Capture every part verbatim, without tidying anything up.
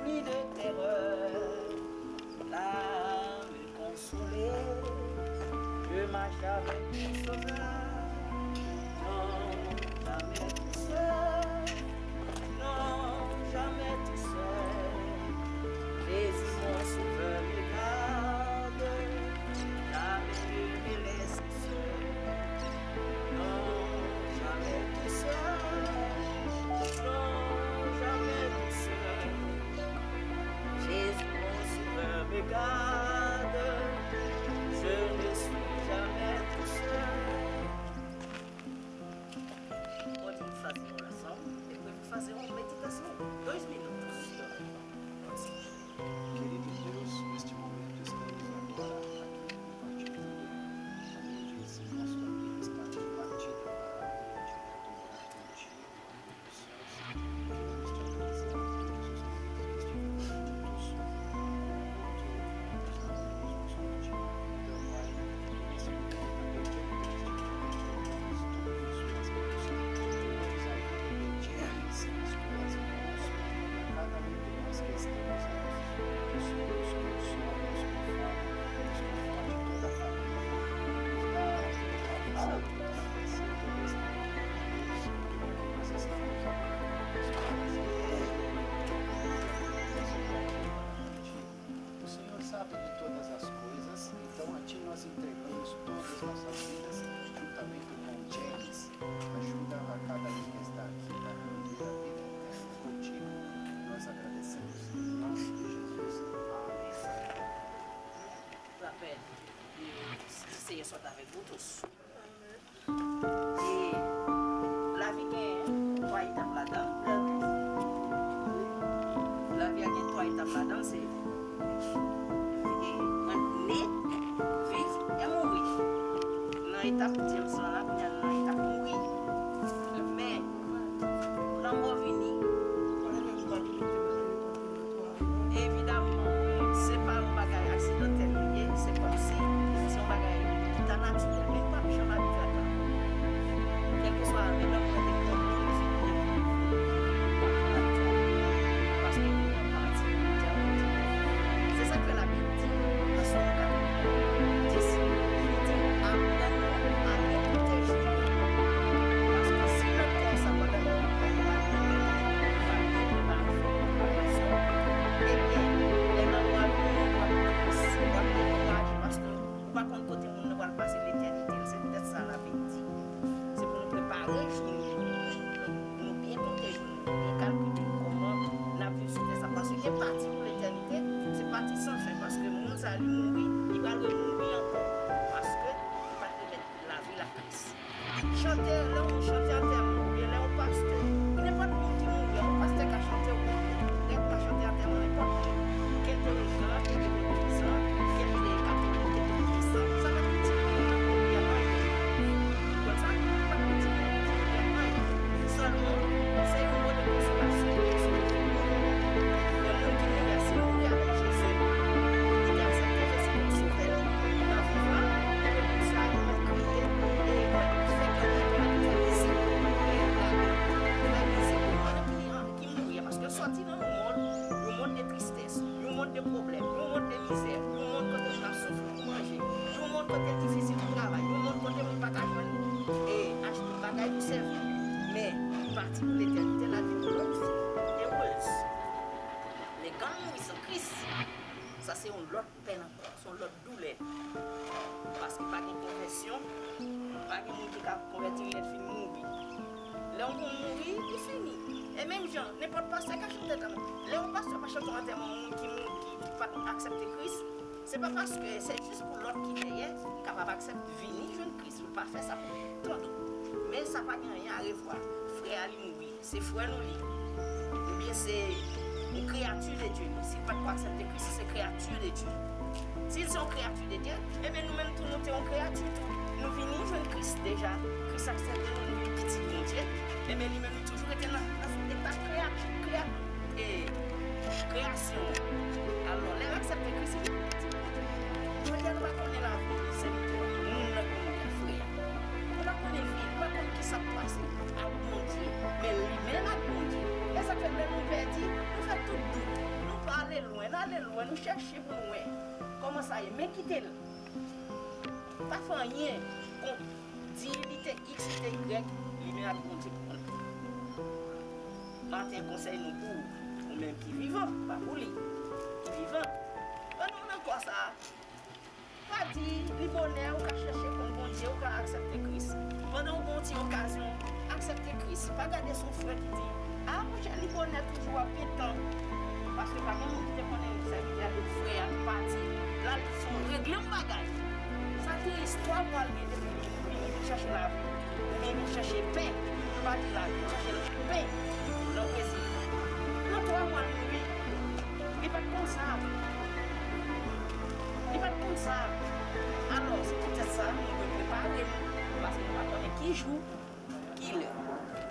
Ni de terreur, là me consoler. Je marche avec mon Sauveur, non, jamais tout seul, non, jamais tout seul. Jésus, mon Sauveur, me garde, jamais ne me laisse seul, non, jamais tout seul, non, jamais tout seul. Jésus, mon Sauveur, me garde, je ne suis jamais tout seul. Pode fazer oração, depois vou fazer uma meditação, dois minutos. Querido Deus, neste momento estamos agora aqui compartilhando a meditação, nosso aqui está compartilhando a mente da tua graça. O Senhor sabe de todas as coisas, então a Ti nós entregamos todas as nossas vidas, juntamente com James. Ajuda a cada um que está aqui a viver a vida eterna contigo. Nós agradecemos em nome de Jesus. Amém. Rapèl, Senyè sot avèk nou tous. E lavi gen twa etap ladan l. Lavi a gen twa etap ladan l, se, e, mwen ne, viv e mouri. Nan etap James lan la, kounye a nan etap mouri. Men, lanmò vini. Evidamman, se pa yon bagay aksidantèl li ye, se kòmsi se yon bagay ki ta natirèl, men li p ap janm abitye ak lanmò. Kèlkeswa, men lòm mwen te pran moun ki vin, li p ap janm abitye ak lanmò, paske li nan pati de Bondye. Se sa k fè Labib di, nan Sòm katreven dis, li di, aprann nou a byen pwoteje nou. Paske si nan kò sa pandan nou ap pran, nou pa byen prepare, nou pa byen prepare fò preparasyon, ebyen, lè lanmò a vini, w ap deprese, w ap dekouraje, paske ou pa konn kote moun nan pral pase letènite l. Se poutèt sa Labib di, se pou nou prepare jou nou, pou nou byen konte jou nou, byen kalkile kòman n ap viv sou tè sa. Paske gen pati pou letènite, se pati san fen, paske moun sa li mouri, li pral remouri ankò, paske li pa t remèt lavi l a Kris. Chante, lè yon moun chante antèman, oubyen lè yon pastè, nenpòt moun ki mouri, yon pastè ka chante, oubyen yon prèt ka chante antèman nenpòt moun. Kèl te regan, kèl te pwotestan, kèl te katolik, kèl te pwotestan, sa pa t itil moun nan pou li anyen. Ou konn sa? Sa pa t itil moun nan pou li anyen. Sèlman, se yon mo de konsolasyon pou sove moun. Yon moun ki mouri a, si l mouri avèk Jezi, li te aksepte Jezi kòm sovè l nan vivan, ebyen moun sa a yo mèt kriye, e yo mèt fè kè yo mèt fè mizik, e yo mèt fè mizik pou moun ki, ki mouri a, paske yo sòti nan yon mond, yon mond de tristès, yon mond de pwoblèm, yon mond de mizè, yon mond kote moun ap soufri pou manje, yon mond kote l difisil pou travay, yon mond kote moun pa ka jwenn, e, achte bagay pou sèvi. Men, pati pou letènite, la di nou lòt vi erez. Men kan nou mouri san Kris, sa se yon lòt pèn ankò, se yon lòt doulè. Paske pa gen konvèsyon, pa gen moun ki ka konvèti li lè l fin mouri. Lè yon moun mouri, li fini. E menm jan, nenpòt pastè ka chante antèman. Lè yon pastè pa chante antèman yon moun ki mouri, ki, ki pa t aksepte Kris, se pa paske se jis pou lòt ki dèyè, li kapab aksepte vini jwenn Kris. Li pa fè sa pou tande. Men sa pa gen anyen a revwa. Frè a li mouri. Se frè nou li. Oubyen se yon kreyati de Dye li. Si l pa t ko aksepte Kris, li se kreyati de Dye. Si l se yon kreyati de Dye, ebyen nou menm tou nou te yon kreyati tou. Nou vini jwenn Kris deja. Kris aksepte nou, nou vin pitit Bondye. Ebyen li menm li toujou rete nan, nan eta kreya, kreya, e, kreyasyon an. Alò, lè l aksepte Kris, li vin pitit Bondye. Jodi a nou pa konnen lavi sèvitè, moun nan ki mouri a, frè a. Nou pa konnen vi l, nou pa konn kisa k pase ak Bondye, men li menm ak Bondye. E sa k fè lè nou pèdi, nou fè tout dout, nou ale lwen, nou chèche pou nou wè kòman sa ye, men kite l. Pa fè anyen. Bon, di li te X, li te Y, li menm ak Bondye pou konn. Maten an konsèy nou pou ou, ou menm ki vivan, pa pou li, ki vivan. Pandan w nan kò sa a, pa di li bonè ou ka chèche konn Bondye, ou ka aksepte Kris. Pandan w gen yon ti okazyon, aksepte Kris. Pa gade se yon frè ki di, a monchè, li bonè toujou ap gen tan. Paske pa gen moun ki te konnen sèvitè de frè a ki pati. L al fè regle yon bagay. Sa trist, twa mwa l gen depi li vin, li vin chèche lavi. Oubyen vin chèche pen. Nou pa di lavi, vin chèche pen nan Brezil. Nan twa mwa l mouri. Li pa t konn sa. Li pa t konn sa. Alò, se poutèt sa, nou dwe prepare nou. Paske nou pa konnen ki jou, ki lè.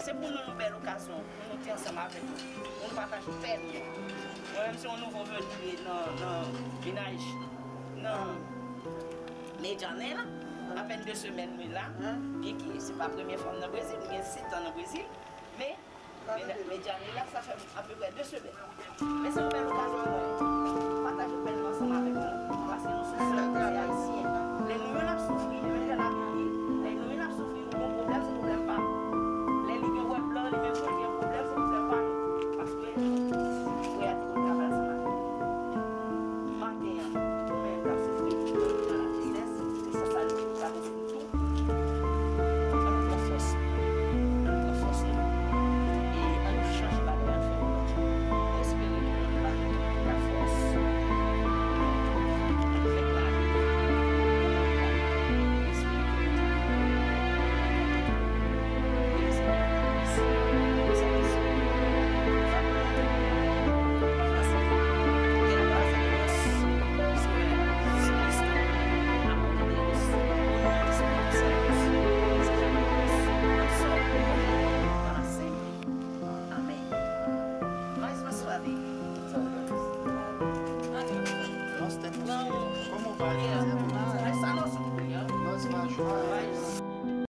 Se pou nou yon bèl okazyon pou nou te ansanm avèk nou, pou nou pataje pèn. Mwen menm, se yon nouvo veni nan, nan menaj, nan Medjane la. Apèn de semèn mwen la. Byenke se pa premye fwa m nan Brezil, m gen sèt an nan Brezil. Men, men, men Djanila, sa fè apeprè de semèn. Men se yon bèl okazyon pou mwen.